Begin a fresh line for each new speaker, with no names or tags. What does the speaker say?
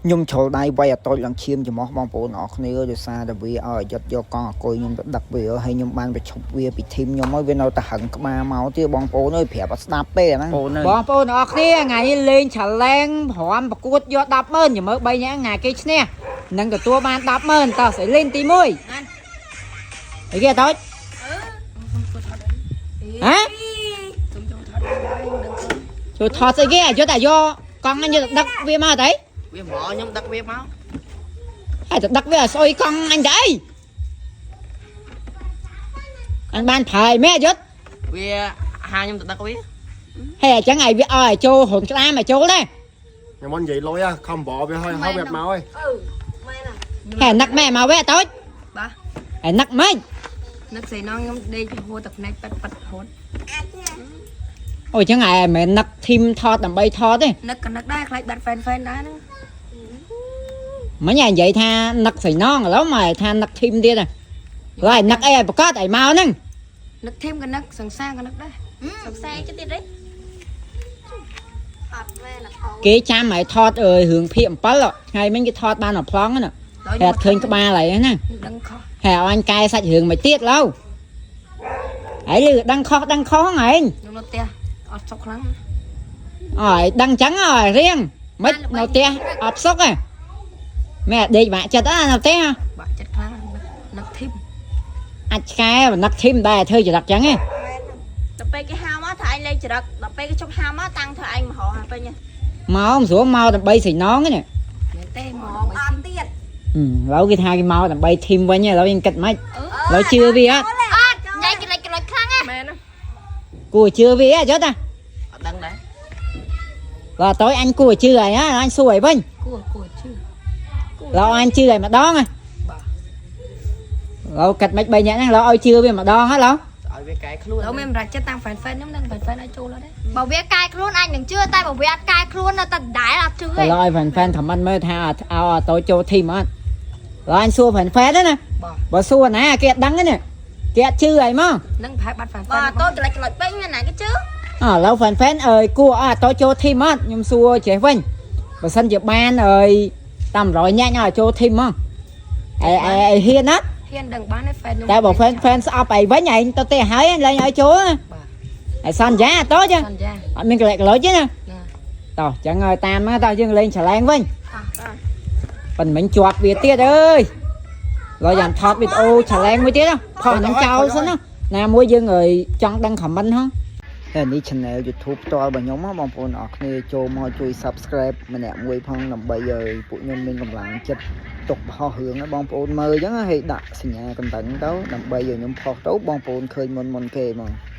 ខ្ញុំជ្រុលដៃវាយអតូចឡើងឈាមច្រមុះបងប្អូនអរគ្នាដោយសារតែវាឲ្យអាយុយកកង់អគុយខ្ញុំទៅដឹកវាហើយខ្ញុំបានប្រឈប់វាពី team ខ្ញុំហើយវានៅតែហឹងក្បាលមកទៀតបងប្អូនអើយប្រាប់អត់ស្ដាប់ទេអាហ្នឹង
បងប្អូនអរគ្នាថ្ងៃនេះលេង challenge ព្រមប្រកួតយក100000ចាំមើល3នាក់ថ្ងៃគេឈ្នះនឹងទទួលបាន100000តោះស្អីលេងទី1អីគេតូចហ៎ចូលថតស្អីគេអាយុតអាយកកង់អញយកទៅដឹកវាមកតអី
វាមកខ្ញុំដឹកវាមក
ហើយទៅដឹកវាឲ្យស្អុយកង់អញទៅអីអញបានប្រើអីមែនអាយុត
វាហាខ្ញុំទៅដឹកវា
ហើយអញ្ចឹងឲ្យវាឲ្យចូលរុនក្តាមឲ្យចូលដែរ
ខ្ញុំមិននិយាយលុយខំបវាហើយហើយវាមកហើយ
ហើយនឹកម៉ែមកវិញតូច
បាទ
ហើយនឹកម៉េច
នឹកស្រីនងខ្ញុំដេកហួរទឹកភ្នែកប៉ាត់ប៉ាត់ហូត
អូចឹងឯងមិនមែននឹកធីមថតដើម្បីថតទេ
នឹកក៏នឹកដែរខ្លាចបាត់ហ្វេនហ្វេនដែរហ្នឹង
មិញឯងនិយាយថានឹកស្រីណងឥឡូវមកថានឹកធីមទៀតហ៎ឡើយនឹកអីឲ្យប្រកាសឲ្យមកហ្នឹង
នឹកធីមក៏នឹកសង្សារក៏នឹកដែរ
សង្សារចិត្តទៀតទេអត់មែនអត់អូ
គេចាំឲ្យថតអើយរឿងភាគ7ថ្ងៃមិញគេថតបានមួយប្លង់ហ្នឹង
ដល់
តែអត់ឃើញក្បាលហើយហ្នឹង
ខ្ញុំដឹងខុស
ហើយឲ្យអញកែសាច់រឿងមកទៀតឡូវហើយលឺដឹងខុសដឹងខុសហ្នឹងឯង
ខ្ញុំនៅផ្ទះអត់សុខខ្លាំង
អើយដឹងចឹងអើយរៀងមិននៅផ្ទះអត់សុខហ៎ម៉ែដេកបាក់ចិត្តអើនៅផ្ទះ
បាក់ចិត្តខ្លាំងនឹកធីម
អាចឆ្កែនឹកធីមដែរធ្វើចរិតចឹងហ៎
ដល់ពេលគេហៅមកថាឯងលេងចរិតដល់ពេលគេជប់ហៅមកតាំងធ្វើឯងមករកពេញ
មកមិនស្រួលមកដើម្បីស្រីណងហ្នឹង
មែនទេមក
អត់ទៀត
ឥឡូវគេថាគេមកដើម្បីធីមវិញឥឡូវយើងគិតម៉េចឥឡូវជឿវាអត់
អត់ញ៉ៃកិលេចកិលេចខ្លាំងណា
មែនណា
គួរជឿវាអត់យល់តា
អត់ដឹងដែរ
ឡើយតើអញគួរជឿអីហ៎អញសួរអីវិញ
គួរគួរជឿ
ឡើយអញជឿអីម្ដងហ៎
បាទ
ឡើយគិតម៉េចបីអ្នកហ្នឹងឡើយឲ្យជឿវាម្ដងហ៎ឡើយ
ឲ្យវាកែខ្លួន
ដល់មានសម្រាប់ចិត្តតាំងហ្វេនហ្វេនខ្ញុំនឹងហ្វេនហ្វេនឲ្យចូលអត់ទេ
បើវាកែខ្លួនអាចនឹងជឿតែបើវាអត់កែខ្លួននៅតែដដែលអត់ជឿទេ
ឡើយហ្វេនហ្វេនខមមិនមើលថាឲ្យតើចូលធីមអត់ឡើយអញសួរហ្វេនហ្វេនណា
បាទ
បើសួរណាគេអត់ដឹងទេណាគេអត់ជឿអីមក
នឹងប្រហែលបាត់ហ្វេនហ្វេ
បើ
ន
តូចកិលេចកិលេចពេញណាគេជឿ
អើឡើយហ្វេនហ្វេនអើយគួរអត់តើចូលធីមអត់ខ្ញុំសួរចេះវិញបើសិនជាបានអើយតាម100ញាក់ឲ្យចូលធីមមកអីអីអីហ៊ានណា
ហ៊ានដឹងបានទេហ្វេនខ្ញុំ
តែបើ fan fan ស្អប់អីវិញឯងទៅទេហើយលែងឲ្យចូលណា
បាទ
ហើយសន្យាតោះចឹង
សន្យា
អត់មានកលែកក្លោចទេណា
ណា
តោះចឹងឲ្យតាមមកតោះយើងលេងឆឡែងវិញប៉ិនមិញជាប់វាទៀតអើយឡើយយ៉ាងថតវីដេអូឆឡែងមួយទៀតផុសហ្នឹងចោលសិនណាណាមួយយើងអើយចង់ដឹង comment ហ៎
តែនេះ channel YouTube ផ្ទាល់របស់ខ្ញុំហ៎បងប្អូនអរគ្នាចូលមកជួយ Subscribe ម្នាក់មួយផងដើម្បីឲ្យពួកខ្ញុំមានកម្លាំងចិត្តទុកបង្ហោះរឿងឲ្យបងប្អូនមើលអញ្ចឹងហើយដាក់សញ្ញាកណ្ដឹងទៅដើម្បីឲ្យខ្ញុំផុសទៅបងប្អូនឃើញមុនមុនគេហ្មង។